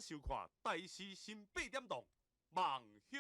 收看台視新八點檔《梦乡》。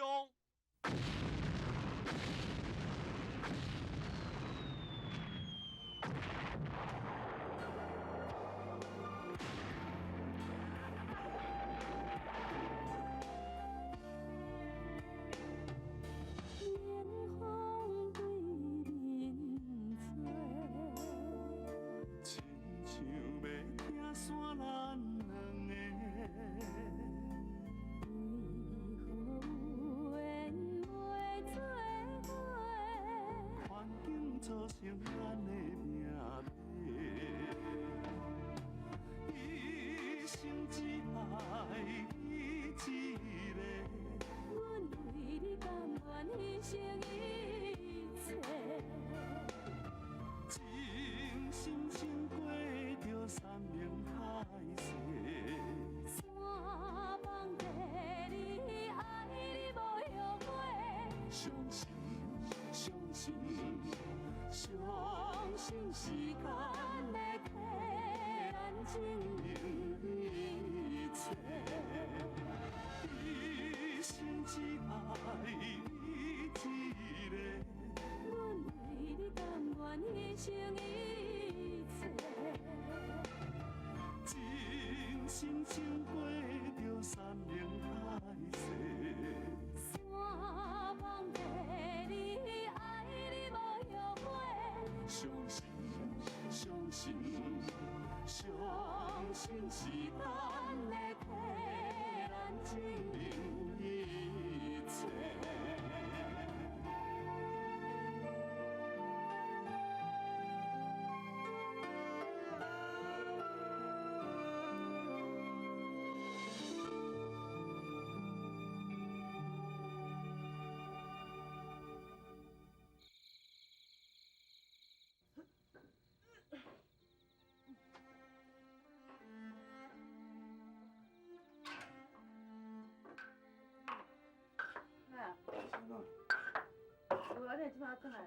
转来啊！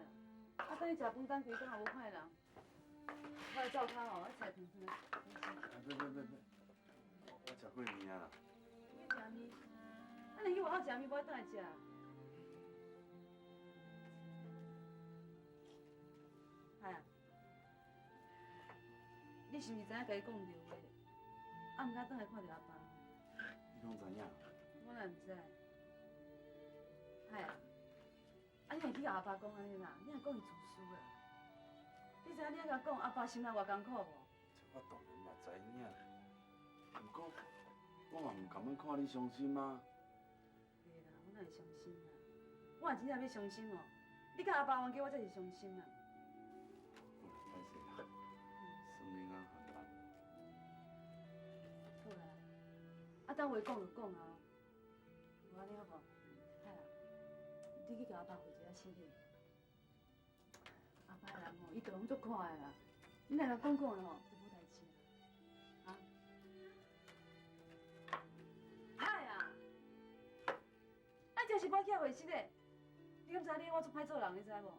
啊，等你食饭等规工也无看见人，我来灶跤吼，啊菜汤汤。啊，别别别别，我食过面啊啦。你食面？啊，你去外口食面，无爱转来食？哎啊，你是毋是知影家己讲著话？啊，毋敢转来看著阿爸。你拢知影？我哪毋知？哎啊！啊！你若去共阿爸讲按呢啦，你若讲伊自私啦。你知影你按呢讲，阿爸心内偌艰苦无？这我当然嘛知影，毋过我嘛毋甘愿看你伤心啊。袂啦，我哪会伤心啊？我若真正欲伤心哦，你共阿爸冤家，我才是伤心啊。好啦，歹势啦，算你眼含慢。好啦，啊，等话讲就讲啊，无按呢好无？你去共阿爸回一下失礼。阿爸的人吼，伊就拢足看的啦。你若共讲讲的吼，就无代志啊。啊？歹啊！啊，这是我去会室的。你敢知影你我足歹做人，你知无？好啦好啦。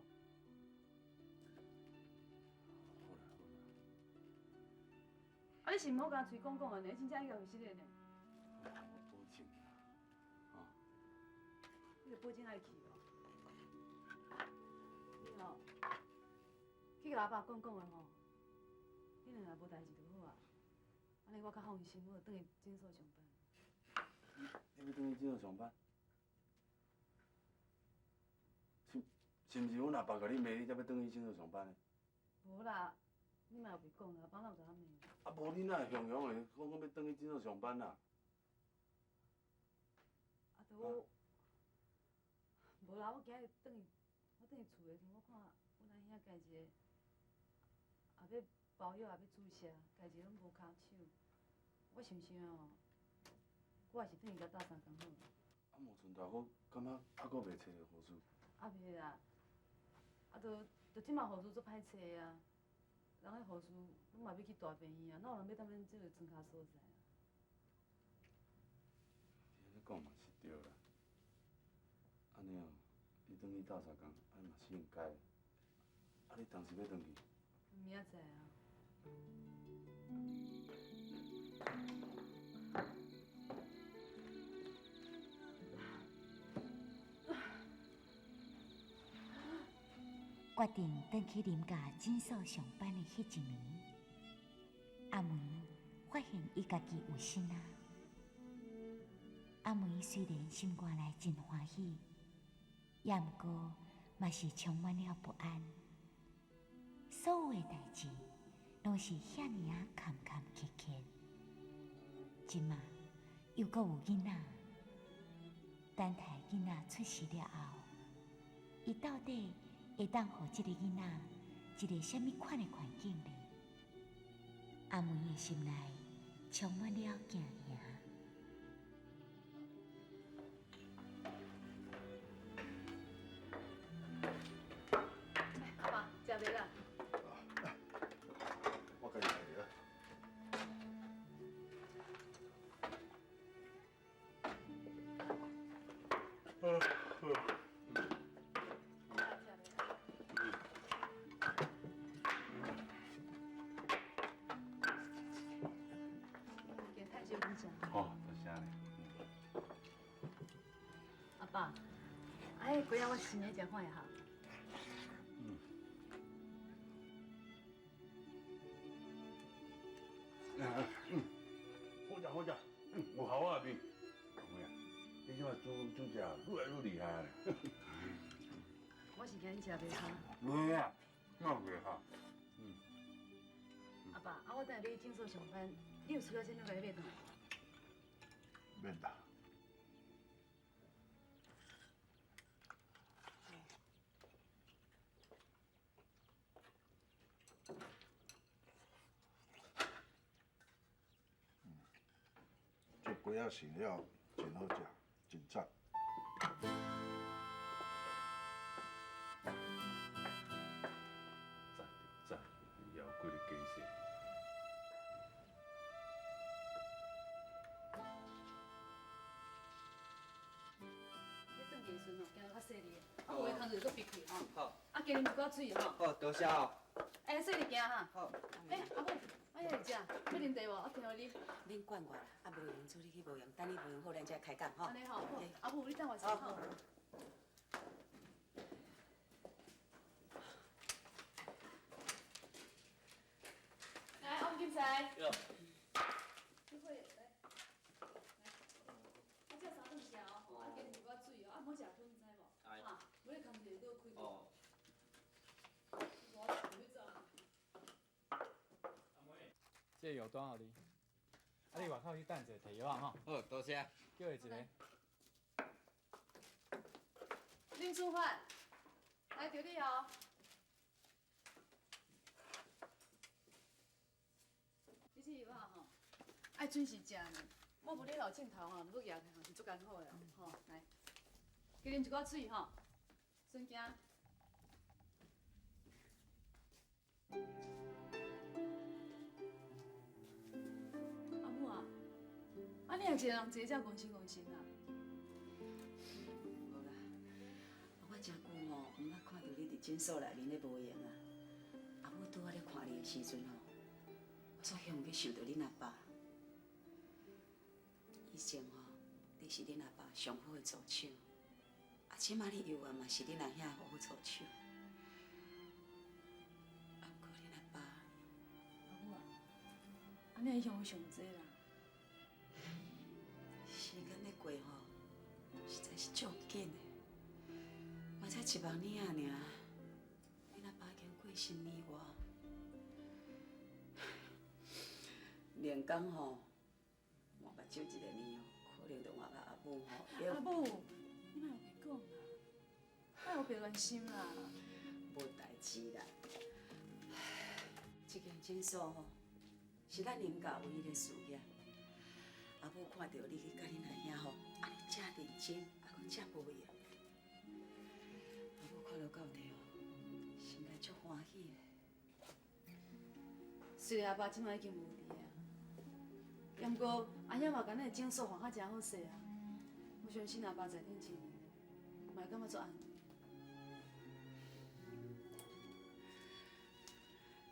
啊，你是毋好共喙讲讲的呢，你真正去共会室的呢。我保证啦，啊。你著保证爱去哦。你吼，去共阿爸讲讲的吼，你若无代志就好啊。按呢我较放心，我就转去诊所上班。你欲转去诊所上班？是毋是阮阿爸共你骂，你才欲转去诊所上班的？无啦，你嘛有袂讲啦，阿爸哪有知影骂？啊，无你哪会雄雄的讲讲欲转去诊所上班啦？啊，著我，无啦，我今日转去。我转去厝的时阵，我看阮阿兄家一个，也欲包药，也欲注射，家一个拢无跤手。我想想哦，我还是转去共斗相共好。啊，无賰大哥，感觉犹阁袂揣著护士？啊袂啦，啊，著著这马护士足歹揣啊，人彼护士拢嘛欲去大病院啊，哪有人欲踮咱这个庄跤所在啊？你按呢讲嘛是对啦，按呢哦。你转去斗相共，按呢嘛是应该的。啊，你当时欲转去？明仔载啊。決定轉去林家診所上班的彼一暝，阿梅發現伊家己有身啊。阿梅雖然心肝內真歡喜，也毋過嘛是充滿了不安。所有的代誌攏是遐爾仔坎坎坷坷，這馬又閣有囡仔，等待囡仔出世了後，伊到底會當予這个囡仔一个啥物款的環境呢？阿梅的心內充滿了驚惶。阿爸，食袂啦？我家己來著。好，多謝你。阿爸，哎，粿仔我生的，食看會好。好食好食，有效啊你。阿妹啊，你這擺煮煮食愈來愈厲害啊！我是驚你食袂好。袂啊，哪有袂好？阿爸，啊，我等下你去診所上班，你有需要啥物，共你買轉來？免啦。這粿仔生了真好食，真讚。讚就讚，枵過咧加勢。你轉去的時陣吼，行較細膩，啊，有的工課閣逼去吼。好。啊，加啉一寡水吼。好，多謝哦。欸，細膩行哈。好。欸，阿母，啊，遐會食，欲啉茶無？我提予你。免管我啦，啊，無閒處理去無閒，等你無閒好，咱才開講吼。按呢吼，阿母，你等我一下吼。來，王金財。對。你過來，來。啊，這三頓食哦，啊，加啉一寡水哦，啊，毋好食薰，知無？哈，無你工課閣開刀。哦。我想欲走。阿妹，這個藥單予你，啊，你外口去等者提藥仔吼。好，多謝。叫伊一个。林淑芬，來，著你哦。你這藥仔吼，愛準時食呢。我無你老鏡頭吼，閣舉起來吼是足艱苦的吼。來，加啉一寡水吼，孫囝。阿母啊，啊你也一个人坐遮戇神戇神啊？無啦，我誠久吼，毋捌看著你佇診所內面咧無閒啊。阿母拄仔咧看你的時陣吼，我煞向去想著恁阿爸。以前吼，你是恁阿爸上好的助手，啊，這馬你猶原嘛是恁阿兄好助手。啊，毋過恁阿爸，阿母啊，按呢影響有上濟啦。時間咧過吼，實在是足緊的，嘛才一萬年仔爾，恁阿爸已經過身年外，連工吼，換目睭一个年哦，可能就換到阿母吼。阿母，你莫烏白講啦，莫烏白亂想啦。無代誌啦，這間診所吼，是咱林家唯一的事業。阿母看著你去佮恁阿兄吼，按呢遮認真，啊，閣遮無閒，阿母看了到底哦，心內足歡喜的。雖然阿爸這擺已經無佇啊，也毋過阿兄嘛共咱的診所還較誠好勢啊。我相信阿爸在頂前，嘛會感覺足安慰。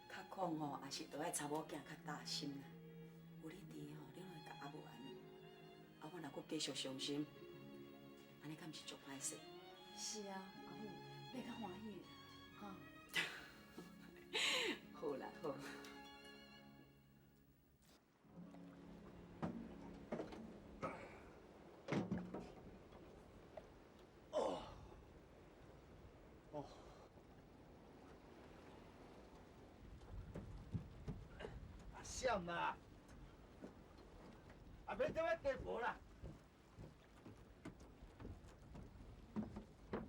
較講吼，也是著愛查某囝較擔心啦。有你佇吼，你攏會共阿母安慰。啊，我若閣繼續傷心，按呢敢毋是足歹勢？是啊，阿母，你會較歡喜的，哈。好。阿闪啦！啊，免踮遐加无啦。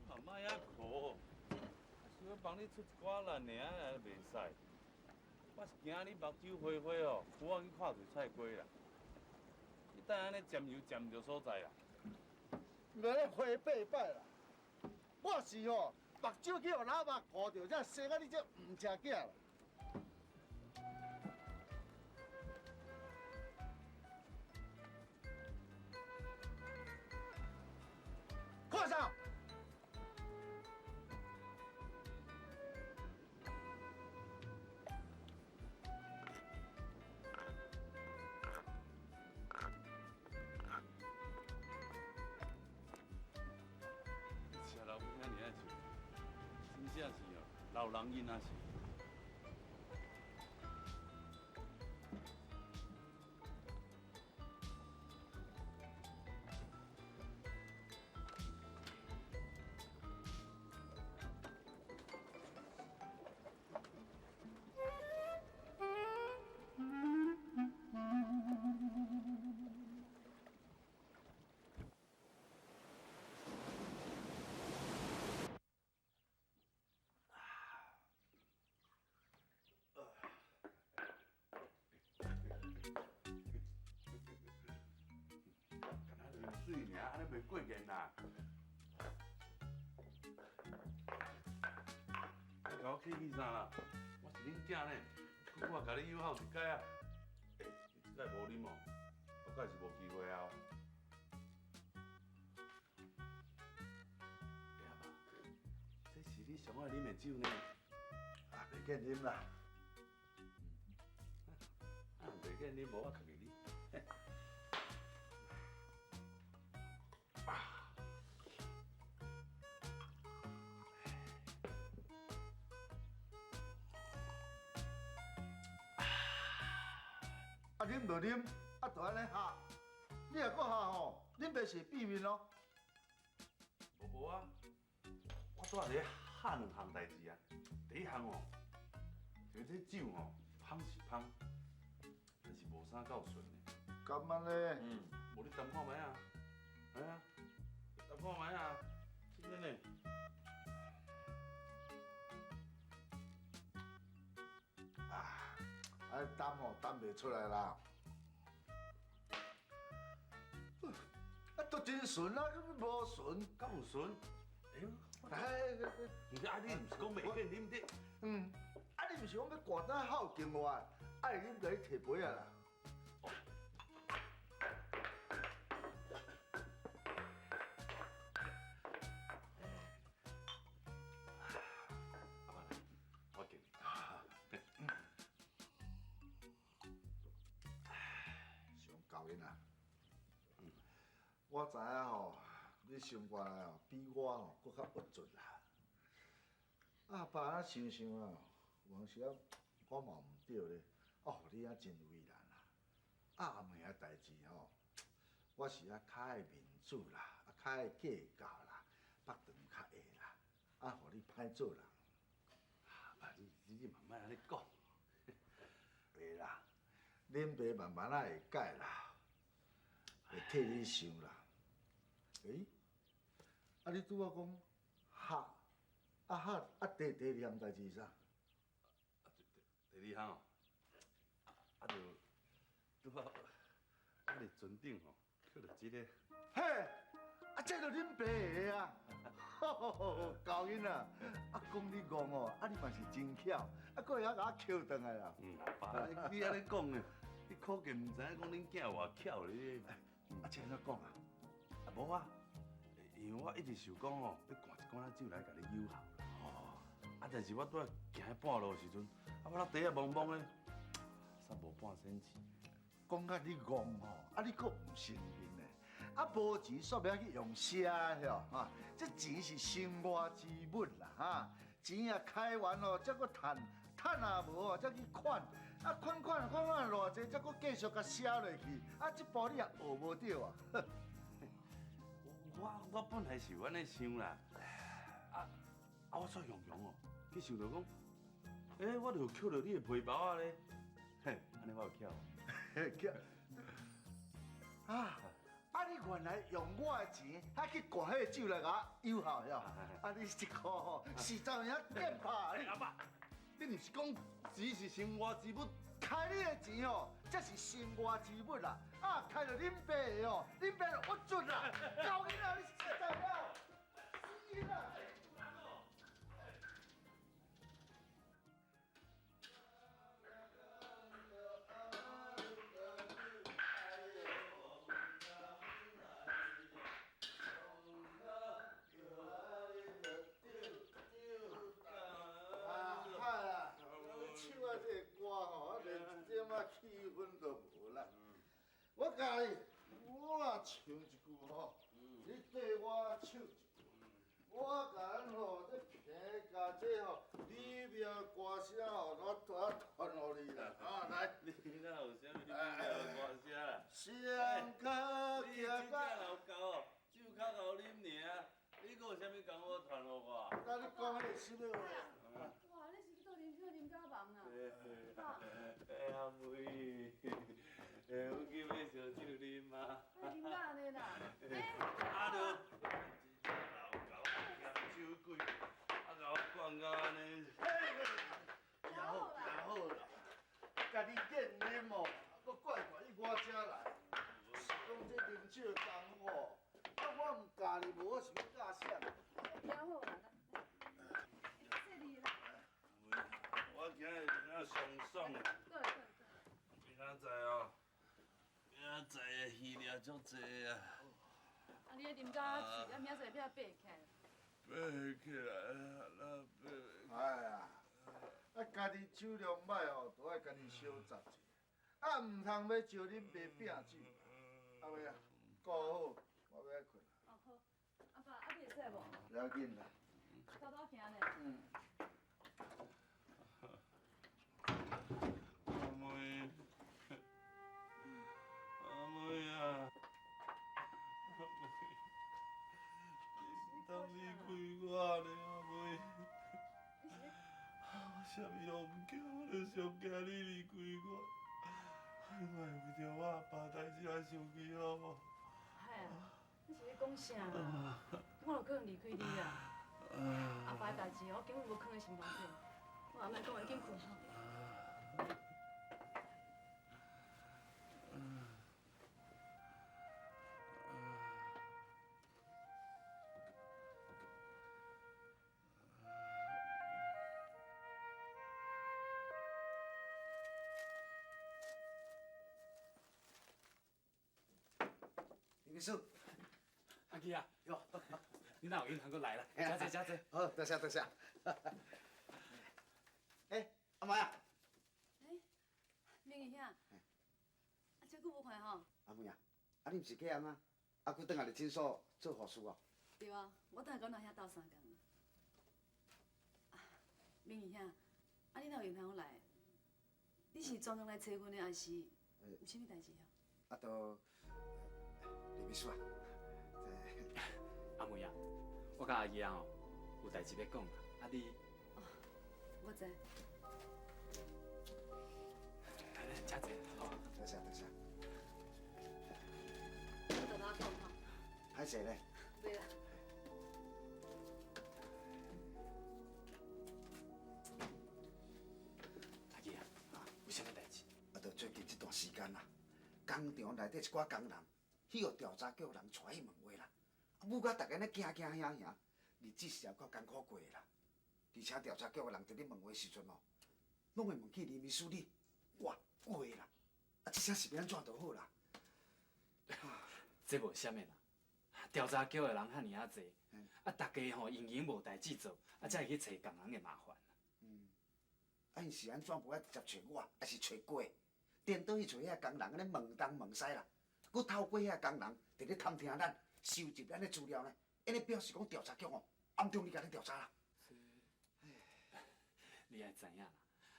嘛莫遐苦，想欲帮你出一寡力尔，也袂使。我是惊你目睭花花哦，扶我去看一菜鸡啦。你等按呢占油占毋著所在啦。袂咧花八摆啦，我是吼目睭去予老目糊著，才生啊你这毋食囝啦。看啥？吃老母遐尔仔笑，真正是哦，老人囡仔笑。敢若啉水尔，按呢袂过瘾啦。你共我客气啥啦？我是恁囝呢，我共你友好一摆啊。欸，你这摆无啉哦，我盖是无机会啊。欸，阿爸，这是你上爱啉的酒呢。啊，袂见啉啦。啊，袂见啉，无我家己啉。啊，啉就啉，啊，就按呢喝。你若阁喝吼，恁爸是变面咯。无无啊，我拄仔伫咧喝两项代志啊。第一项哦，就是这酒吼，芳是芳，但是无啥够纯的。敢按呢？嗯，无你谈看觅啊？哎啊，谈看觅啊，真的呢。啊，啊，担吼担袂出来啦。啊，都真纯啊，阁无纯？敢有纯？哎，哎，毋是啊，你毋是讲袂见啉的？嗯，啊，你毋是讲欲挂单孝敬我，爱啉就去提杯仔啦。阿爸来，我敬你。上厚恩啊！我知影吼，你心肝内吼比我吼阁较郁卒啦。啊，爸啊想想啊，有当时啊，我嘛毋对咧，啊，予你啊真为难啦。啊，阿妹仔代志吼，我是啊较爱面子啦，啊较爱计较啦，腹肠较下啦，啊，予你歹做人。啊，你嘛莫按呢讲。会啦，恁爸慢慢仔会改啦，会替你想啦。欸，啊你拄仔讲哈，啊哈，啊第二项代志是啥？啊，第二项哦，啊就拄仔我伫船顶吼，捡著这个。嘿，啊这就恁爸的啊！吼，厚囡仔，啊讲你戆哦，啊你嘛是真巧，啊阁会晓共我捡转来啦。嗯，爸，你按呢讲的，你可见毋知影讲恁囝有偌巧咧。啊，这按怎讲啊？啊无啊，因为我一直想讲吼，欲灌一罐仔酒来共你友好。哦。啊，但是我拄仔行彼半路的时阵，啊，我咧袋仔摸摸咧，煞无半仙钱。讲甲你戆吼，啊你阁毋承认呢？啊无钱煞欲去用賒吼，哈！这钱是身外之物啦，哈！钱啊开完哦，才阁趁，趁也無哦，才去款，啊款款款款偌濟，才閣繼續共寫落去，啊這步你也學無著啊。我本來是有按呢想啦，啊啊！我煞雄雄哦，去想著講，欸，我就抾著你的皮包仔咧，嘿，按呢我有巧。巧啊！啊！你原來用我的錢，還去灌彼個酒來共我誘好呀？啊！你這個吼，實在有影見拍你。阿爸，你毋是講錢是身外之物？開你的錢哦，才是身外之物啦！啊，開著恁爸的哦，恁爸就鬱卒啦！狗囡仔，你實在了，死囡仔！啊哈啦！你唱啊這個歌吼，啊連一點仔氣氛都無啦。我教你，我唱一句吼，你對我唱一句。我共咱吼這平共這吼，美妙歌聲吼，我都傳予你啦。啊，來。你哪有啥物美妙歌聲啦？雙跤你真正老狗哦，酒較𠢕啉爾，你閣有啥物功夫傳予我？那你講彼個啥物話？哇，你是去佗啉酒啉甲茫啊？欸，阿妹，欸，阮去買燒酒啉啊。啉甲按呢啦？欸，啊，著，老狗，咸酒鬼，啊，共我灌到按呢。也好也好啦，家己瘾啉哦，閣怪怪伊我遮來，是講這啉酒的功夫哦，啊我毋教你，無我是欲教啥？也好啦，來，這你啦。我今日真正上爽啊！對對對。明仔載哦，明仔載的魚掠足濟啊！啊，你咧啉甲醉，啊明仔載欲爬起來？爬起來啊，哪爬？哎呀，啊家己酒量歹哦，都愛家己小酌者。啊，毋通欲招恁爸拚酒。阿妹啊，顧好，我欲愛睏。哦好，阿爸，啊你會使無？不要緊啦。偷偷行呢。嗯。阿妹，阿妹啊，阿妹，你毋通離開我呢，阿妹。我啥物攏毋驚，我就上驚你離開我。你莫為著我阿爸代誌來生氣好無？海啊，你是咧講啥啊？我哪有可能離開你啊？阿爸的代誌，我根本無囥佇心肝底。我阿莫講，緊睏。林秘書，阿基啊，喲，你哪有閒閣來啦？請坐，請坐。好，多謝多謝。欸，阿妹啊。欸，明義兄，啊，遮久無看吼。阿妹啊，啊你毋是去按啊？啊，閣轉來佇診所做護士哦。對啊，我轉來佮阮阿兄鬥相共啊。明義兄，啊你哪有閒通來？你是專工來揣阮的，還是有啥物代誌哦？啊，都林秘書啊，阿妹啊，我佮阿姨啊吼，有代誌欲講啊，啊你。哦，我知。來來，請坐，好。多謝多謝。我豆豆講吼。歹勢咧。袂啦。阿基啊，有啥物代誌？啊，就最近這段時間啦，工廠內底一寡工人去予調查局人帶去問話啦，啊，母甲逐家咧驚驚嚇嚇，日子是也夠艱苦過的啦。而且調查局的人佇咧問話時陣哦，攏會問起林秘書你，我過啦，啊，這聲是欲按怎就好啦？這無啥物啦，調查局的人遐爾仔濟，啊，逐家吼閒閒無代誌做，啊，才會去揣工人的麻煩。嗯，啊，𪜶是按怎無愛直接揣我，抑是揣郭？顛倒去揣遐工人，按呢問東問西啦，閣透過遐工人佇咧探聽咱、收集咱的資料呢，按呢表示講調查局哦，暗中咧共咱調查啦。你愛知影啦，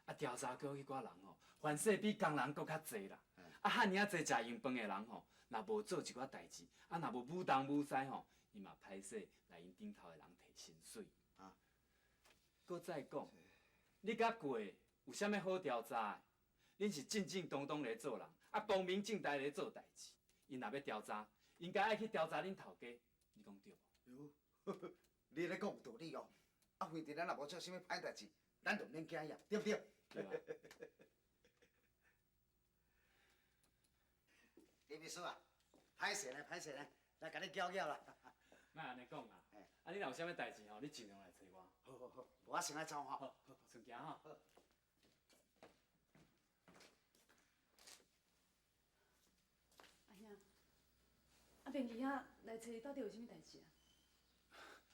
啊，调查局彼寡人吼，犯势比工人阁较济啦。啊，遐尔啊济食闲饭的人吼，若无做一寡代志，啊，若无舞东舞西吼，伊嘛歹势来𪜶顶头的人提薪水。啊，阁再讲，你佮过有啥物好调查的？恁是正正当当咧做人，啊，光明正大咧做代志。𪜶若欲调查，应该爱去调查恁头家，你讲对无？哟，你咧讲有道理哦。啊，非得咱若无做啥物歹代志，咱就毋免惊伊啊，对毋对？对啊。李秘书啊，歹势呢，歹势呢，来共你搅搅啦。莫按呢讲啦，啊，你若有啥物代志吼，你尽量来揣我。好好好，我先来走吼。好，顺行吼。阿兄，啊，平琪遐来揣你，到底有啥物代志啊？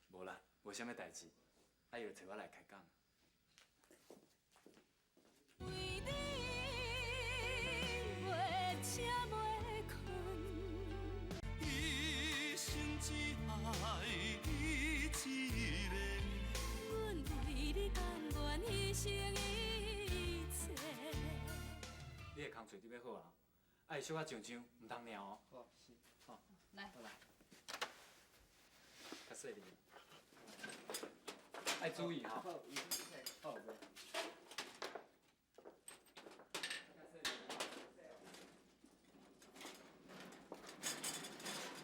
无啦，无啥物代志，啊，伊就揣我来开讲。为你袂醒袂睏，一生只爱你一个。阮为你甘愿牺牲一切。你的工作你欲好啊，爱小可上上，毋通尿哦。好，是。好，来。好来。较细腻。爱注意吼。好，好。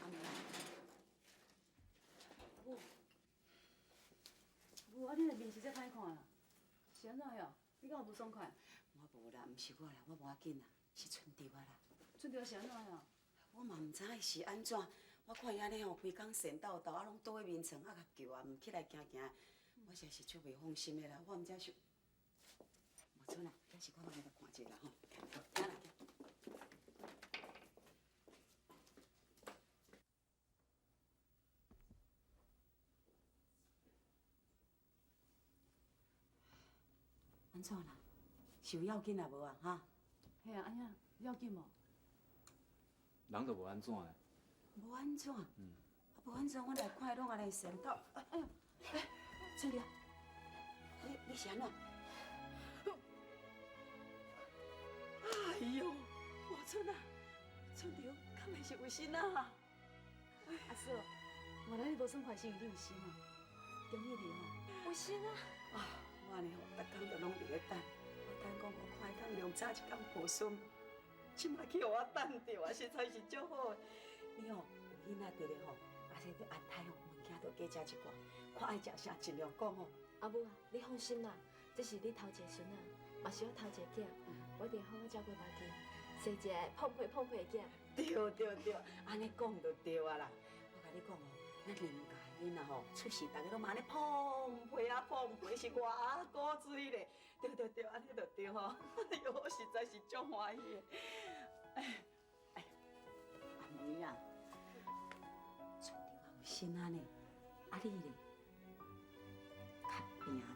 阿母，母，啊，你的面色遮歹看啦，是按怎哟？你敢有无爽快？我无啦，毋是我啦，我无要紧啦，是春潮啊啦。春潮是按怎哟？我嘛毋知伊是按怎，我看伊按呢吼，规工神叨叨，啊，拢倒佇眠床，啊，共叫啊，毋起来行行，我实在是足袂放心的啦。我毋知是，无准啦，这是我来共看一下啦吼。行啦，行。按怎啦？是有要紧啊无啊？哈？嘿啊，阿兄，要紧无？人就无按怎的。无按怎？嗯。啊，无按怎，我来看伊拢按呢神叨。哎呦，哎，春苗，你是按怎？哎呦，无春啊，春苗，敢会是有心啊？阿嫂，原来你无爽快是因为你有心啊，恭喜你吼！有心啊！啊，我按呢吼，逐工都拢伫咧等，我等讲我看会当量早一工抱孙，这马去予我等著啊，实在是足好的。你吼有囡仔伫咧吼，啊，这著安胎吼，物件著加食一寡，看爱食啥尽量讲吼。阿母啊，你放心啦，这是你头一个孙仔，嘛是我头一个囝，我一定好好照顾家己，生一个胖皮胖皮的囝。对对对，按呢讲就对啊啦。我共你讲哦，咱林家的囡仔吼，出世逐个拢嘛按呢胖皮啊胖皮，是偌古錐咧。对对对，按呢就对吼。哎哟，我实在是足欢喜的。哎哎，阿妹啊，春潮也有心仔呢，啊你咧，较拼咧啦。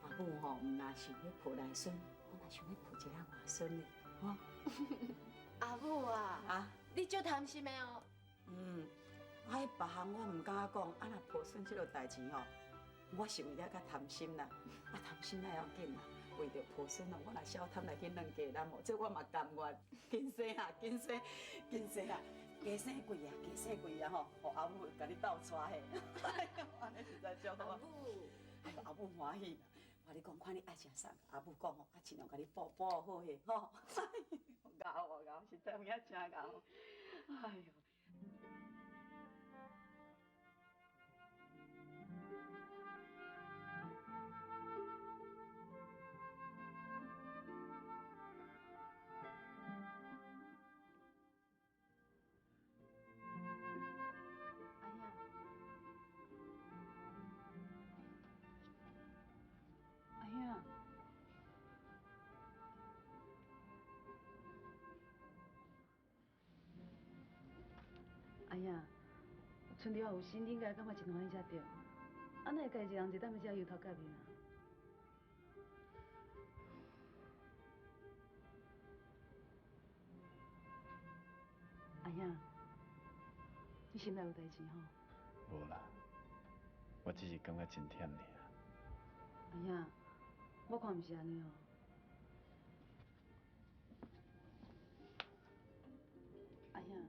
阿母吼，毋若想欲抱内孙，我若想欲抱一个外孙咧，吼。阿母啊，啊，你足贪心的哦。嗯，我彼别项我毋敢讲，啊若抱孙这落代志吼，我是有影较贪心啦。啊贪心那要紧啦，为著抱孙哦，我若小贪来去两家人哦，这我嘛甘愿。紧生啊，紧生，紧生啊，加生几啊，加生几啊吼，予阿母共你斗带嘿。哎哟，按呢实在足好。阿母，哎哟，阿母欢喜。我跟你讲，看你爱食啥，阿母讲吼，我尽量共你补补好嘿，吼。𠢕哦𠢕，实在有影真𠢕。哎哟。阿兄，阿兄，春潮有心，你应该感觉真欢喜才对。啊，哪会家己一人坐踮遮忧头盖面啊？阿兄，你心内有代志吼？无啦，我只是感觉真忝尔。阿兄，我看毋是按呢哦。阿兄，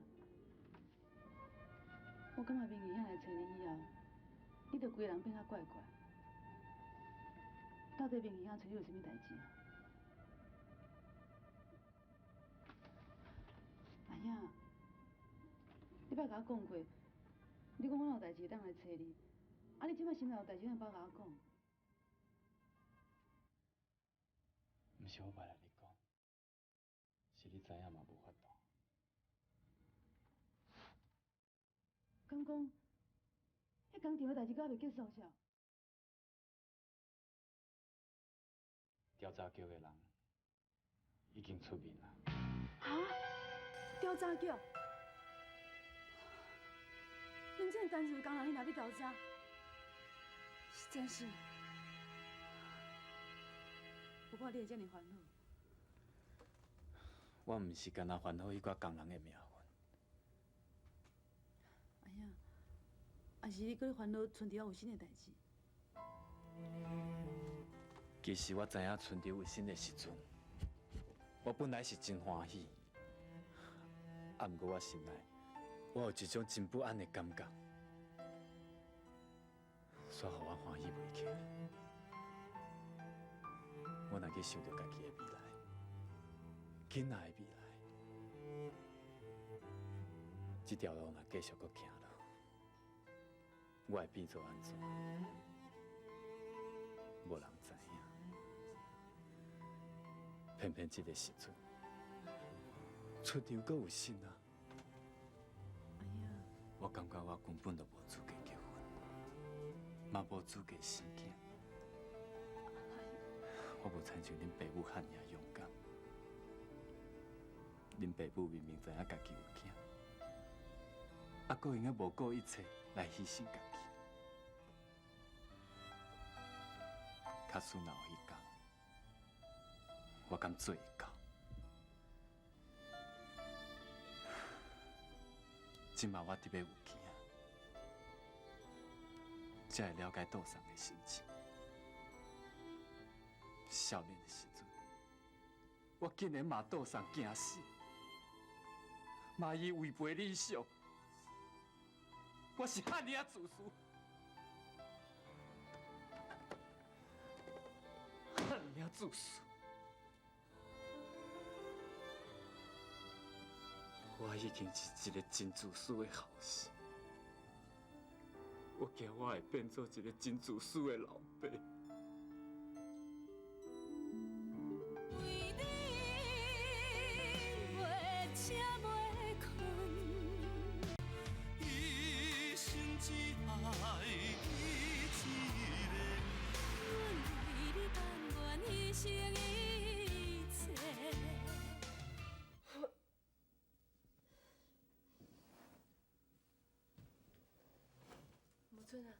我感覺明義兄來揣你以後，你就規个人變較怪怪。到底明義兄揣你有啥物代誌啊？阿兄，你捌共我講過，你講我有代誌會當來揣你，啊你這擺心內有代誌，哪會捌共我講？毋是我袂來你講，是你知影嘛無法度。敢講，彼工場的代誌閣猶未結束是？調查局的人已經出面啦。哈？調查局？恁這個單純工人，伊若欲調查，是真是。無怪你會這爾煩惱。我毋是干焦煩惱彼寡工人的命運。阿兄，抑是你閣咧煩惱春潮有新的代誌？其實我知影春潮有新的時陣，我本來是真歡喜，啊，毋過我心內，我有一種真不安的感覺，煞予我歡喜袂起來。我若去想著家己的未來，囡仔的未來，這條路若繼續閣行落，我會變做按怎？無人知影。偏偏這個時陣，出場閣有新啊！我感覺我根本就無資格結婚，嘛無資格生囝。我無親像恁爸母遐爾勇敢。恁爸母明明知影家己有囝，啊，閣會用得無顧一切來犧牲家己。假使若有彼工，我敢做會到？這擺我特別有驚，才會了解杜桑的心情。少年的時陣，我竟然嘛杜桑驚死，罵伊違背理想，我是遐爾自私，遐爾自私。我已經是一個真自私的後生，我驚我會變做一個真自私的老爸。為你袂醒袂睏，一生只愛你一个，阮為你甘願犧牲一切。无春啊，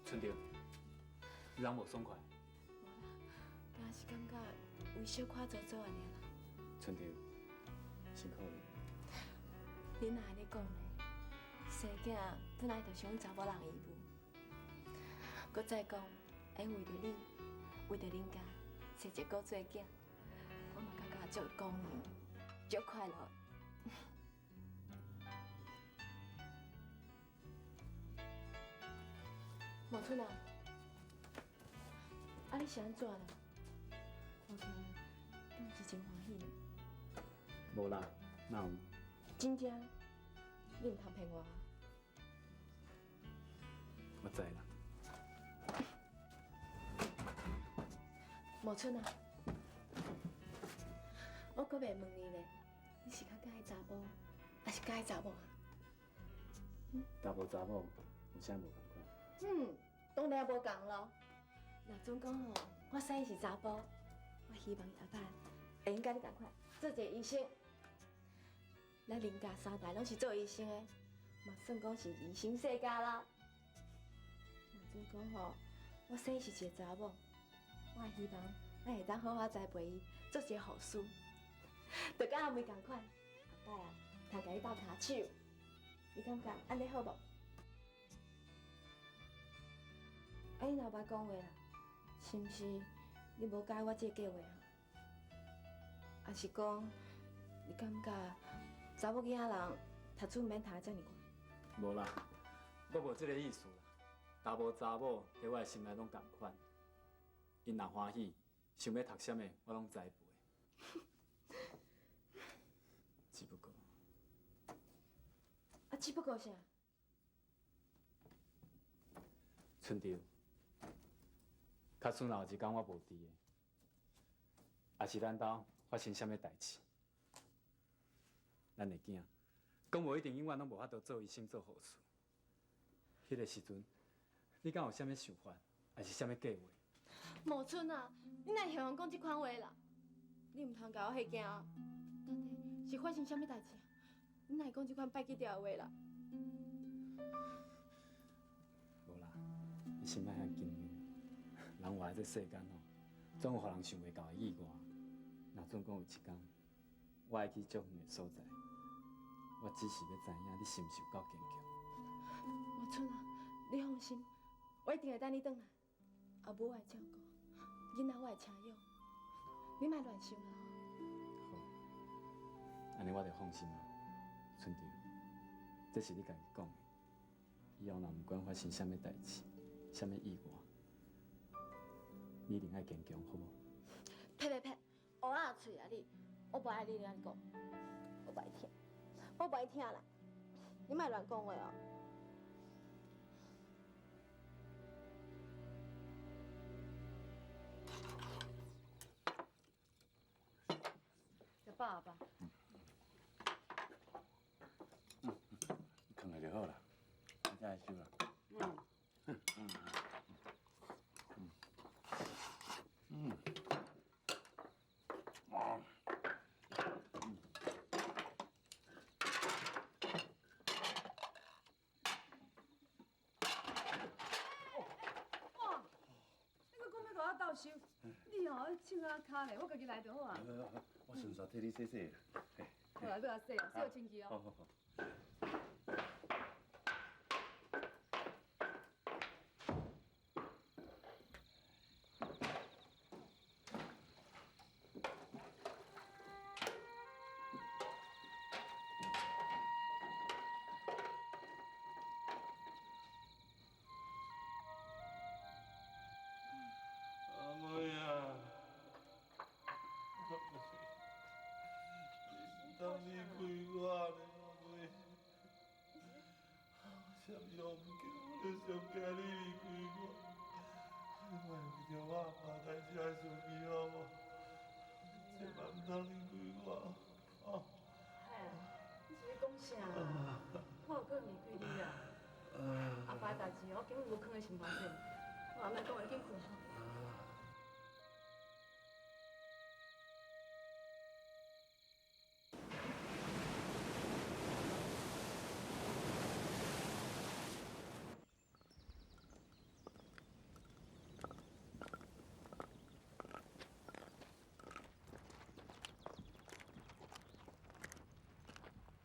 春蝶，你人無爽快？無啦，敢是感覺胃小可糟糟按呢啦。春蝶，辛苦你。你哪按呢講呢？生囝本來就是阮查某人的義務。閣再講，會為著你，為著恁家，生一個古做囝，我嘛感覺足光榮，足快樂。无春啊，啊你是按怎啦？看起來敢是真歡喜呢？無啦，哪有？真正？你毋通騙我啊！我知啦。无春啊，我閣袂問你咧，你是較佮意查埔，還是佮意查某啊？查埔查某有啥無仝款？嗯，當然也無仝咯。若準講吼，我生是查埔，我希望後擺會用佮你仝款，做一个醫生。咱林家三代攏是做醫生的，嘛算講是醫生世家啦。若準講吼，我生是一個查某，我也希望咱會當好好栽培伊，做一個護士，就佮阿妹仝款。後擺啊，通共伊鬥跤手，你感覺按呢好無？啊，你若无爱讲话啦，是毋是你无佮意我这个计划啊？还是讲你感觉查某囡仔人读书毋免读得遮尔悬？无啦，我无这个意思啦。查某查某伫我的心内拢仝款，𪜶若欢喜，想欲读啥物，我拢栽培。只不过，啊，只不过啥？春秋，假使若有一工我无伫的，抑是咱兜发生啥物代志，咱的囝，讲无一定永远拢无法度做医生做护士。彼个时阵，你敢有啥物想法，抑是啥物计划？茂春啊，你哪会晓讲这款话啦？你毋通共我吓惊哦！到底是发生啥物代志啊？你哪会讲这款歹记掉的话啦？无啦，你先莫遐紧张。人活伫这世间吼，总有予人想袂到的意外。若准讲有一天，我爱去足远的所在，我只是欲知影你是毋是有够坚强。茂春啊，你放心，我一定会等你转来。阿母我会照顾，囡仔我会请养，你莫乱想啦吼。好，按呢我就放心啊。春秋，这是你家己讲的，以后若毋管发生啥物代志、啥物意外，你一定爱坚强，好无？呸呸呸！乌仔喙啊你！我无爱你按呢讲，我无爱听，我无爱听啦！你莫乱讲话哦。食饱啊，爸。你囥下就好啦，我才来收啦。啊。哇！你阁讲欲共我斗收？你吼手仔跤咧，我家己来就好啊。我顺紲替你洗洗。好啦，搁来洗，洗好清气哦。好好好。阿妹啊，阿妹，你是当离开我呢，阿妹。我啥物拢毋惊，我就上惊你离开我。你莫为著我阿妈代志来生气好无？千万毋通离开我，啊！哎，你是咧讲啥啊？我有可能离开你啊？阿爸的代志，我根本无囥佇心肝底。我莫讲话，紧睏。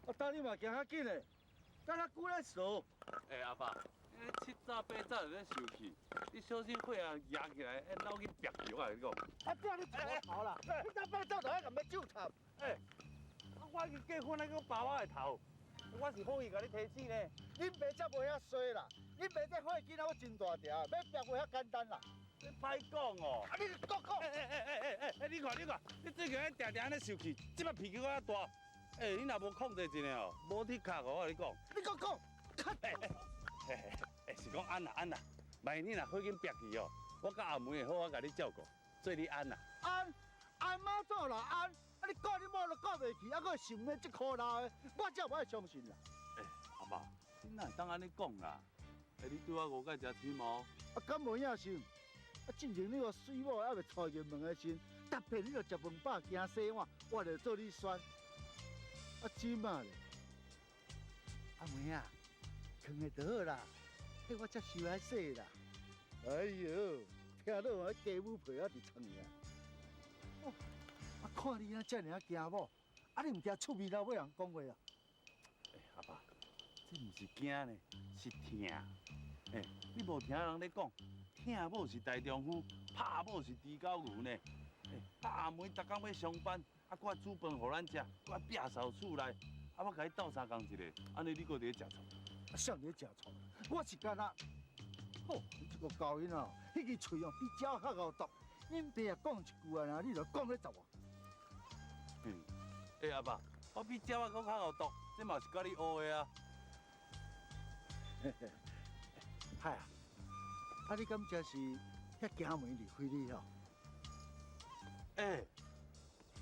啊，等你嘛行较紧嘞，等较久咧趖。欸，阿爸，你七早八早就咧受气，你小心血压压起来，会脑去煏着啊！你讲。啊，这你错头啦！你早八早就爱共欲酒插。欸，啊，我已经结婚，还阁拔我的头，我是好意共你提醒呢。恁爸才袂遐衰啦，恁爸这火囡仔阁真大条，欲煏袂遐简单啦。你歹讲哦。啊，你阁讲。欸，你看你看，你最近咧定定按呢受气，这摆脾气阁遐大。欸，你若无控制一下哦，无铁壳哦，我共你讲。你阁讲。欸，是讲按啦按啦，万一你若火紧煏去哦，我佮阿梅会好好共你照顾，做你按啦。按按妈祖啦按，啊你顾你某都顾袂去，啊阁想欲这苦老的，我才无爱相信啦。欸，阿爸，你哪会当按呢讲啦？欸，你对我误解诚深哦。啊，敢无影想？啊，进前你予水某犹未娶入门的时阵，特别你著食饭饱惊洗碗，我就做你选。啊，这马咧，阿梅啊，囥下就好啦，彼我才收来洗啦。哎哟，听落啊，鸡母皮仔伫床啊。哦，啊，看你啊，遮尔仔惊某，啊，你毋惊出面老尾人讲话啊？欸，阿爸，这毋是惊呢，是疼。欸，你无听人咧讲，疼某是大丈夫，拍某是猪狗牛呢。欸，啊阿梅逐工欲上班，啊閣煮飯予咱食，閣愛摒掃厝內，啊我共伊鬥相共一个，按呢你閣佇咧食醋？啊，啥佇咧食醋？我是干焦，吼，你這個狗囡仔，彼支喙哦比鳥較𠢕毒。恁爸啊講一句啊，你就講咧十外。嗯，欸阿爸，我比鳥仔閣較𠢕毒，這嘛是佮你學的啊。嗨啊，啊你敢真是遐驚梅離開你哦？欸，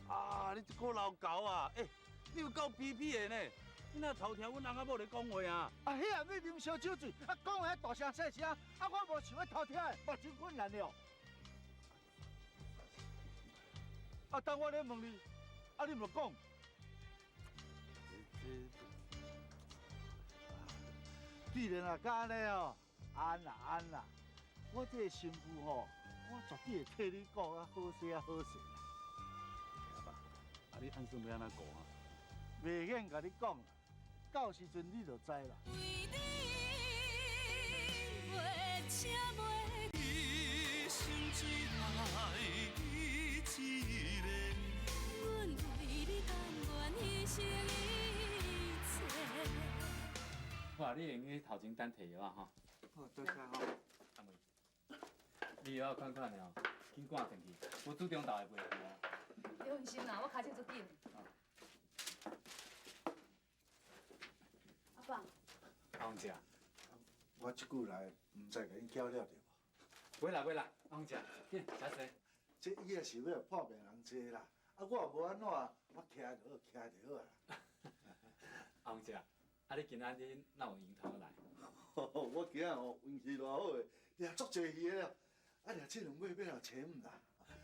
啊你這個老猴啊！欸，你有夠卑鄙的呢！你若偷聽阮翁仔某咧講話啊？啊，彼也欲啉燒酒醉，啊講話大聲細聲，啊我無想欲偷聽的，目睭困難了。啊，當我咧問你，啊你毋講。既然啊，按呢哦，按啦按啦，我這個新婦吼，我絕對會替你顧啊好勢啊好勢啦。阿爸，啊你按算欲按怎顧啊？袂免共你講啦，到時陣你就知啦。為你袂請袂一生只愛你一个。阮為你甘願犧牲一切。好啊，你會用去頭前等提藥仔吼。好，多謝吼。阿妹，你藥仔款款的吼，緊趕轉去，無拄中晝會袂赴啊。你放心啦，我跤手足緊。阿爸。阿鳳姐。我這久來，毋知共𪜶攪了著無？袂啦袂啦，阿鳳姐，緊，食茶。這椅仔是欲予破病人坐啦，啊，我也無按怎，我徛就好，徛就好啊。阿鳳姐，啊你今仔日哪有閒頭來？我今仔吼運氣偌好的，掠足濟魚的，啊掠這兩尾欲來揣毋啦。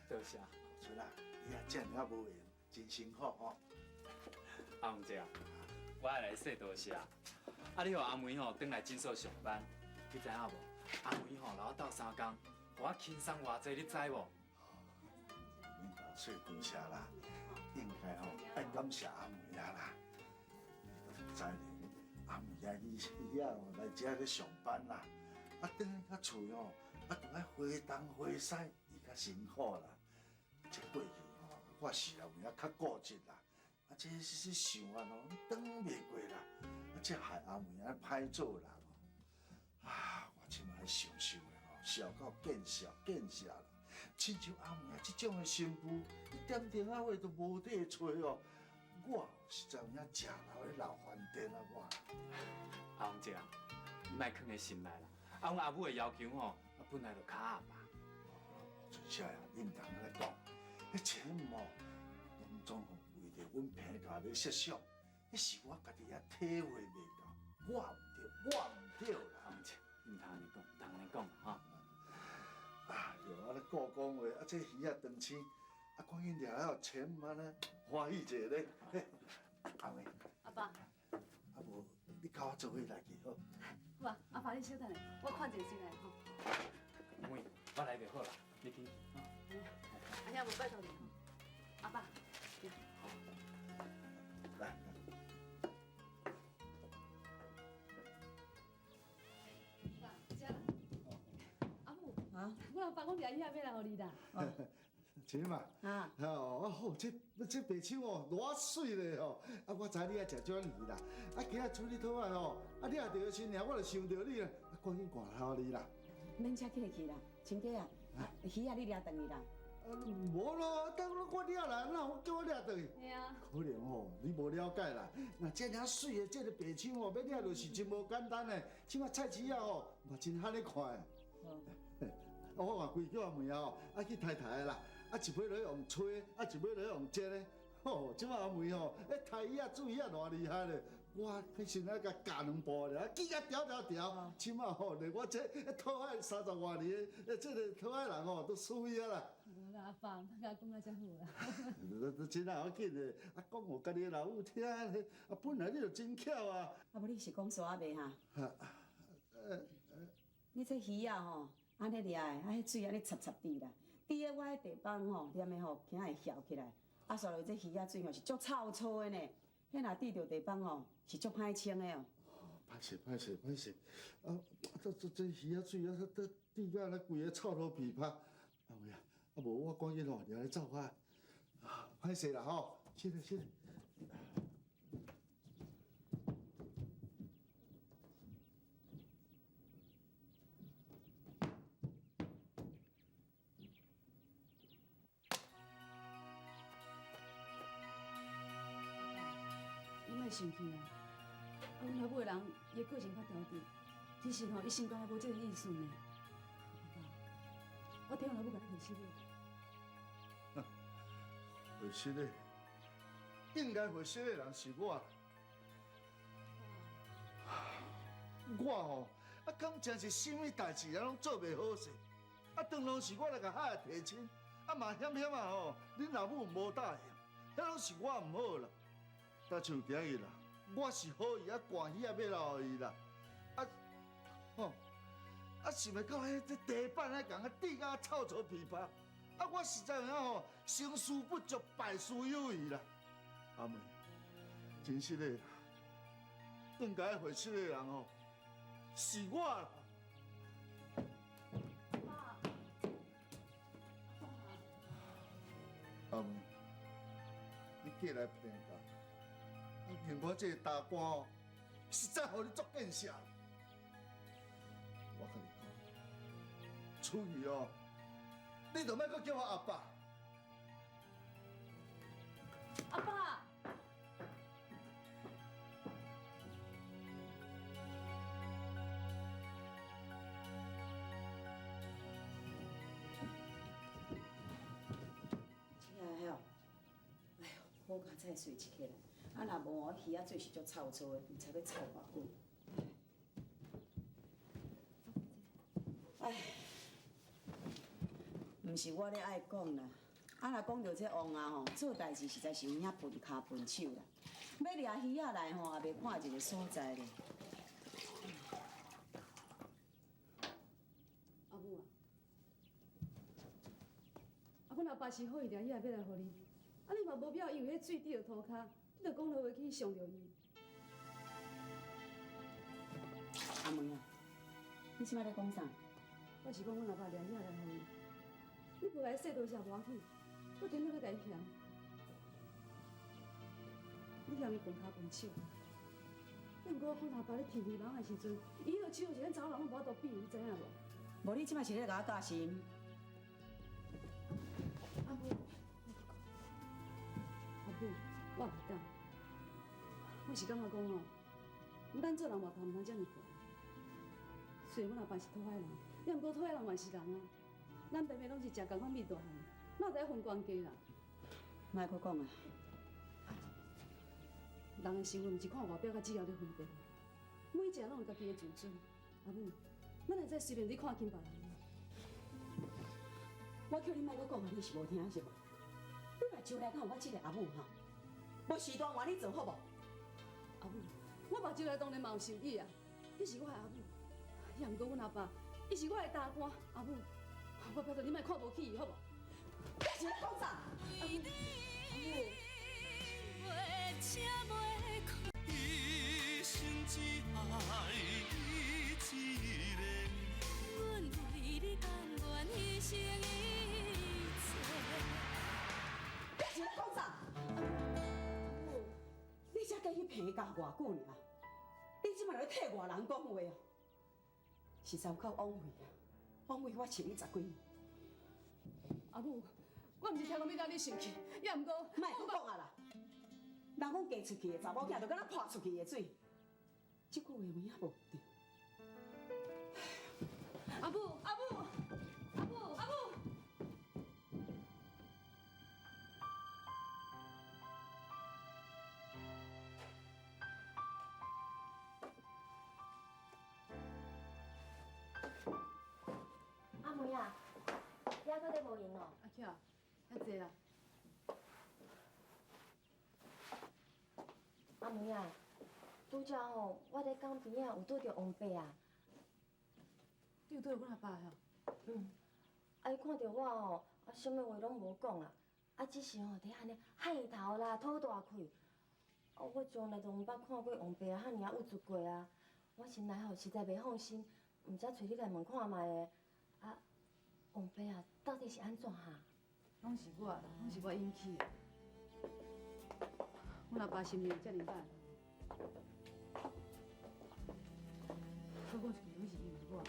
多謝。春啊，你啊遮爾仔無閒，真辛苦吼。阿鳳姐，我愛來說多謝。啊，你予阿梅吼轉來診所上班，你知影無？阿梅吼留我鬥相共，予我輕鬆偌濟，你知無？免共我說多謝啦，應該吼愛感謝阿梅啊啦。你都毋知咧，阿梅啊，伊伊啊來遮咧上班啦，啊轉來到厝吼，啊著愛回東回西，伊較辛苦啦。這過去吼，我是有影較固執啦，啊這這想啊吼，轉袂過啦，啊這害阿梅啊歹做人哦。啊，我這擺想想的吼，笑到見笑見笑啦。親像阿梅啊這種的新婦，一點電仔話都無得揣哦。我實在有影食老咧老煩電啊！我阿鳳姐，你莫囥佇心內啦。啊，阮阿母的要求吼，啊本來就較合嘛。春霞啊，你毋通按呢講，彼錢吼，攏總吼為著阮彭家咧設想，彼是我家己也體會袂到，我毋對，我毋對啦。阿鳳姐，你毋通按呢講，毋通按呢講啦吼。哎喲，按呢顧講話，啊這魚仔斷生，啊趕緊掠了錢按呢歡喜一下咧。阿妹，阿爸，啊無你佮我做伙來去好。好啊，阿爸你稍等下，我看一下先來吼。阿妹，我來就好啦，你緊去。阿兄無拜託你吼，阿爸。來。爸，這。阿母，啊，阮阿爸講掠魚仔欲來予你啦。錢嘛，啊，哦，好，這這白手哦，偌媠咧吼！啊，我知你愛食這款魚啦，啊，今仔處理好啊吼，啊，掠著的時陣，我就想著你啦，啊，趕緊趕來予你啦。免遮客氣啦，親家啊，魚仔你掠轉去啦。啊，無咯，等我掠來，哪有叫我掠轉去？嘿啊。可能吼，你無了解啦。若這爾媠的這个白手吼，欲掠落是真無簡單的。這馬菜市仔吼，嘛真罕咧看的。我嘛規叫阿妹吼，啊去刣刣的啦。啊，一尾落用吹，啊，一尾落用煎的。吼，這馬阿妹吼，欸，刣魚仔、煮魚仔偌厲害咧！我彼時陣才共教兩步爾，記甲牢牢牢。這馬吼，連我這討海三十外年的這个討海人吼，都輸伊啊啦。無啦，阿爸，毋通共我講甲遮好啦。真啊，要緊的，啊，講予家己的老母聽咧，啊，本來你就真巧啊。啊，無你是講煞未哈？你這魚仔吼，按呢掠的，啊，彼水按呢澀澀滴啦。滴咧我彼地板吼，黏的吼，驚會翘起來。啊，煞落這魚仔水吼是足臭臭的呢。彼若滴著地板吼，是足歹清的哦。歹势歹势歹势，啊，这鱼仔水啊，这滴到咧规个臭头皮拍。阿妹啊，啊无我赶紧吼，掠来走啊。歹势啦吼，谢谢谢谢。你莫生气啊！啊，阮老母的人，伊的个性较调直，其实吼，伊心肝内无这个意思呢。阿爸，我替阮老母共你回失礼。回失礼，应该回失礼的人是我。我吼，啊，敢真是啥物代志啊，拢做袂好势。啊，当拢是我来共遐提亲，啊嘛险险啊吼，恁老母无答应，遐拢是我毋好啦。但像今日啦，我是好意啊，关喜啊，欲留予伊啦，啊，吼，啊想袂到彼这地板啊，共啊滴甲臭臭皮巴，啊，我实在有影吼，成事不足，败事有余啦。阿妹，真实的啦，应该回失的人吼，是我啦。阿妹，你过来病假。认我这个大官哦，实在予你足见笑。我共你讲，出去哦，你就莫阁叫我阿爸。阿爸。亲爱的，哎呦，好佳哉睡一起来。啊，若无哦，鱼仔水是足臭臭的，毋知欲臭偌久。哎，毋是我咧爱讲啦，啊，若讲著这王啊吼，做代志实在是有影笨跤笨手啦。欲掠鱼仔来吼，也袂看一个所在咧。阿母啊，啊，阮阿爸是好意掠鱼仔欲来予你，啊，你嘛无必要因为彼水滴著涂跤。你就讲落话去伤著伊。阿妹啊，你这摆咧讲啥？我是讲阮阿爸掠鱼仔来予伊，你无共伊说多谢无要紧，阁颠倒欲共伊嫌，你嫌伊笨跤笨手。毋过阮阿爸咧提鱼网的时阵，伊彼个手是咱查某人拢无法度比，你知影无？无你这摆是咧共我教心？阿母，阿母。我毋敢，我是感觉讲吼，咱做人外头毋通遮尔悬。虽然阮阿爸是讨海人，也毋过讨海人嘛是人啊。咱平平拢是食仝款米大汉，哪有知分悬低啦？莫阁讲啊！人的身份毋是看外表佮资料咧分辨，每一个人拢有家己的自尊。阿母，咱会使随便去看轻别人吗？我叫你莫阁讲啊，你是无听是无？你目睭内敢有我这个阿母吼？无时段换你做好无？阿母，我目睭内当然嘛有受意啊！你是我的阿母，也毋过阮阿爸，伊是我的大官。阿母，我拜托你莫看无起伊，好无？你是咧讲啥？阿母，阿母。一生只爱你一个。阮为你甘愿牺牲一切。你是咧讲啥？你才过去病假偌久尔，你这摆来替外人讲话哦，实在有够枉费啊！枉费我饲你十几年。阿母，我毋是听讲欲共你生气，也毋过，莫阁讲啊啦！人讲嫁出去的查某囝，就敢若泼出去的水，这句话有影无对。阿母，阿母，阿母，阿母。阿妹啊，你还阁咧无闲哦？阿巧，遐济啦。阿妹啊，拄才吼，我伫江边仔有拄著王伯啊。你有拄著阮阿爸哦？嗯。啊，伊看著我吼，啊，啥物话拢无讲啦，啊，只是吼伫按呢害头啦，吐大气。啊，我从来都毋捌看过王伯啊，遐尔仔郁卒过啊。我心內吼實在袂放心，毋才揣你來問看覓的。啊，王爸啊，到底是按怎哈？攏是我，攏是我引起的。阮阿爸心情遮爾歹，閣講一句，攏是因為我。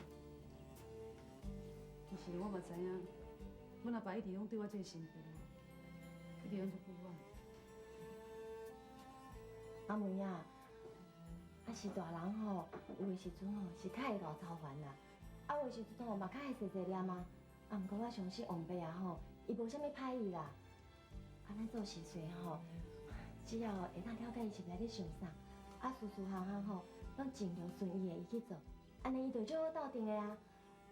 其實我嘛知影，阮阿爸一直攏對我這個新婦，一直攏足不滿。阿梅啊，啊是大人吼，有的時陣吼是較會𠢕操煩啦，啊有的時陣吼嘛較會細細念啊。啊，毋過我相信王爸啊吼，伊無啥物歹意啦。啊，咱做婿婿吼，只要會當了解伊心內咧想啥，啊，事事項項吼，攏盡量順伊的意去做，按呢伊就足好鬥陣的啊。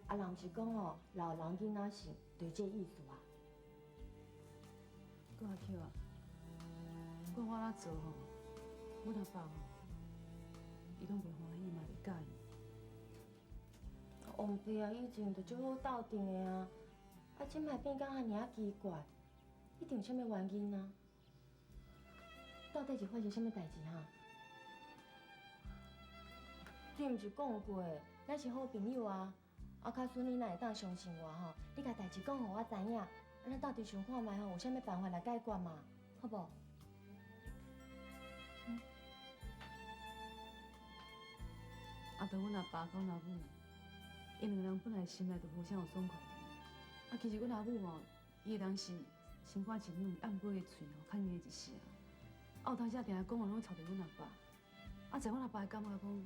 啊，人毋是講吼，老人囡仔性，就是這個意思啊。閣阿 Q 啊，不管我按怎做吼，阮阿爸吼，伊攏袂歡喜嘛，袂佮意。王爸啊，以前就足好鬥陣的啊，啊，這擺變甲遐爾仔奇怪，一定有啥物原因啊？到底是發生啥物代誌哈？你毋是講過，咱是好朋友啊？啊，假使你若會當相信我吼，你共代誌講予我知影，啊，咱鬥陣想看覓吼，有啥物辦法來解決嘛？好無？嗯。啊，著阮阿爸佮阮阿母，𪜶兩个人本來心內就無啥有爽快佇。啊，其實阮阿母吼，伊的人是心肝真軟，啊，毋過伊的喙吼較硬一些。啊，有當時啊，定定講話攏會吵著阮阿爸。啊，在阮阿爸會感覺講，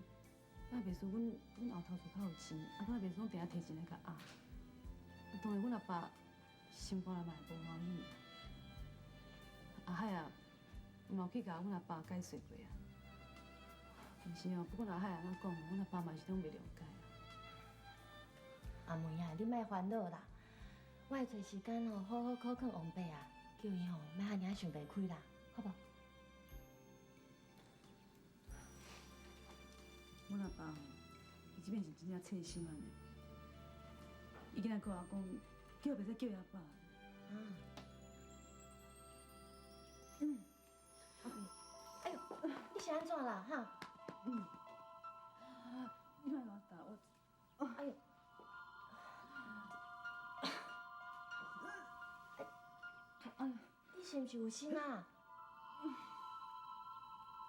敢袂輸阮阮後頭厝較有錢，啊，敢袂輸攏定定提錢來共壓。啊，當然阮阿爸心肝內嘛會無歡喜。阿海啊，嘛有去共阮阿爸解釋過啊。但是哦，不管阿海按怎講，阮阿爸嘛是攏袂諒解。阿梅啊，你莫煩惱啦，我會揣時間哦，好好苦勸王爸啊，叫伊吼莫遐爾想袂開啦，好無？阮阿爸吼，伊這擺是真正細心按呢。伊今日閣我講，叫袂使叫伊阿爸。啊。嗯。哎呦，你是按怎啦？哈？嗯。你莫共我打我。哎呦。哎呦，你是毋是有心啊？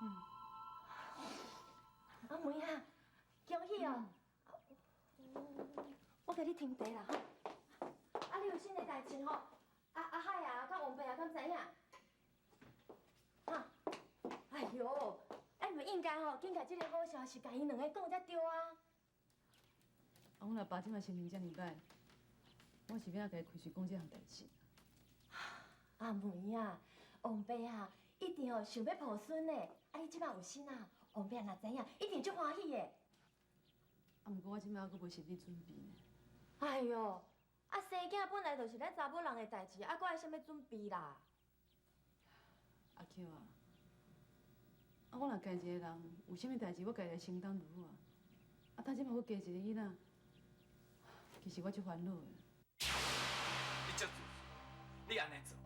嗯。阿梅啊，恭喜哦！我共你添茶啦，吼。啊，你有新的代誌吼？啊阿海啊，佮王爸啊，敢知影？哈？哎喲，哎，毋應該吼，緊共這个好消息，共𪜶兩个講才對啊。啊，阮阿爸這擺心情遮爾歹，我是欲按怎共伊開喙講這項代誌？阿梅啊，王爸啊，一定吼想欲抱孫的。啊，你這擺有身啊，王爸若知影，一定足歡喜的。啊，毋過我這擺猶閣無心理準備呢。哎喲，啊生囝本來就是咱查某人的代誌，啊，閣愛啥物準備啦？阿 Q 啊，啊我若家一個人，有啥物代誌我家己來承擔就好啊。啊，他這擺閣加一個囡仔，其實我足煩惱的。你足自私，你按呢做，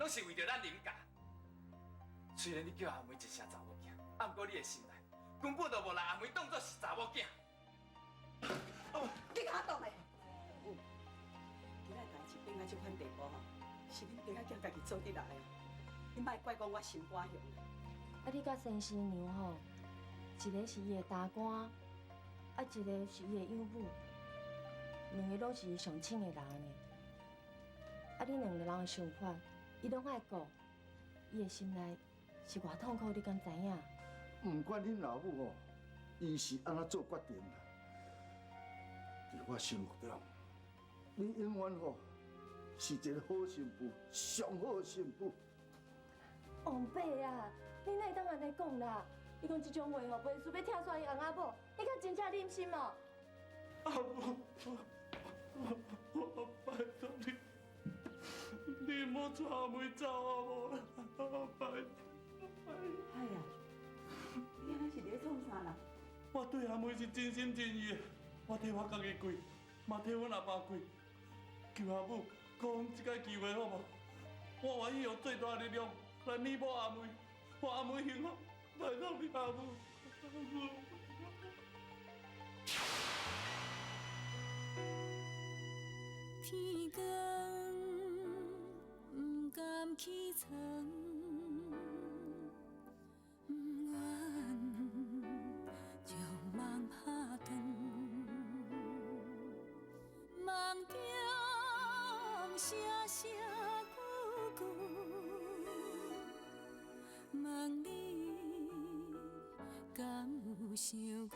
攏是為著咱林家。雖然你叫阿梅一聲查某囝，啊，毋過你的心內根本就無拿阿梅當作是查某囝。你共我擋咧！今仔代誌變到這款地步吼，是恁爸仔囝家己做得來的。你莫怪講我心肝雄。啊，你佮先生娘吼，一个是伊的大官，啊，一个是伊的養母，兩个攏是伊上親的人呢。啊，恁兩个人的想法，伊攏愛顧，伊的心內是偌痛苦，你敢知影？毋管恁老母吼，伊是按怎做決定啦，佇我心目中，你永遠吼是一个好媳婦，上好的媳婦。王爸啊，你哪會當按呢講啦？伊講這種話吼，袂輸欲拆散伊翁仔某，你敢真正忍心哦？阿母，我拜託你，你莫帶阿妹走啊無啦，我拜託。哎呀，你按呢是佇咧創啥啦？我對阿妹是真心真意的，我替我家己跪，嘛替阮阿爸跪，求阿母閣予阮一擺機會好無？我願意用最大的力量來彌補阿妹，予阿妹幸福。拜託你阿母，阿母。天光，毋甘起床，毋愿将梦拍断，梦中声声句句，问你敢有想阮？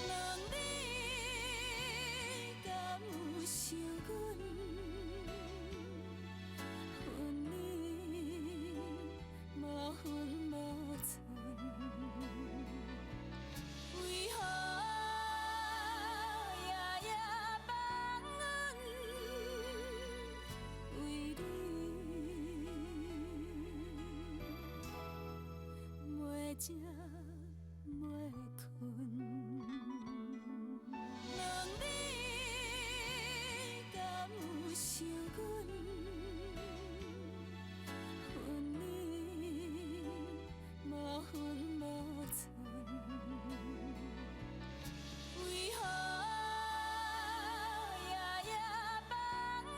问你敢有想阮？分你无分无寸，为何夜夜放阮？为你袂食袂睏。问你敢有想阮？分你无分无寸，为何夜夜放阮？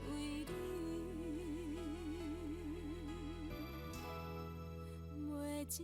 为你袂食。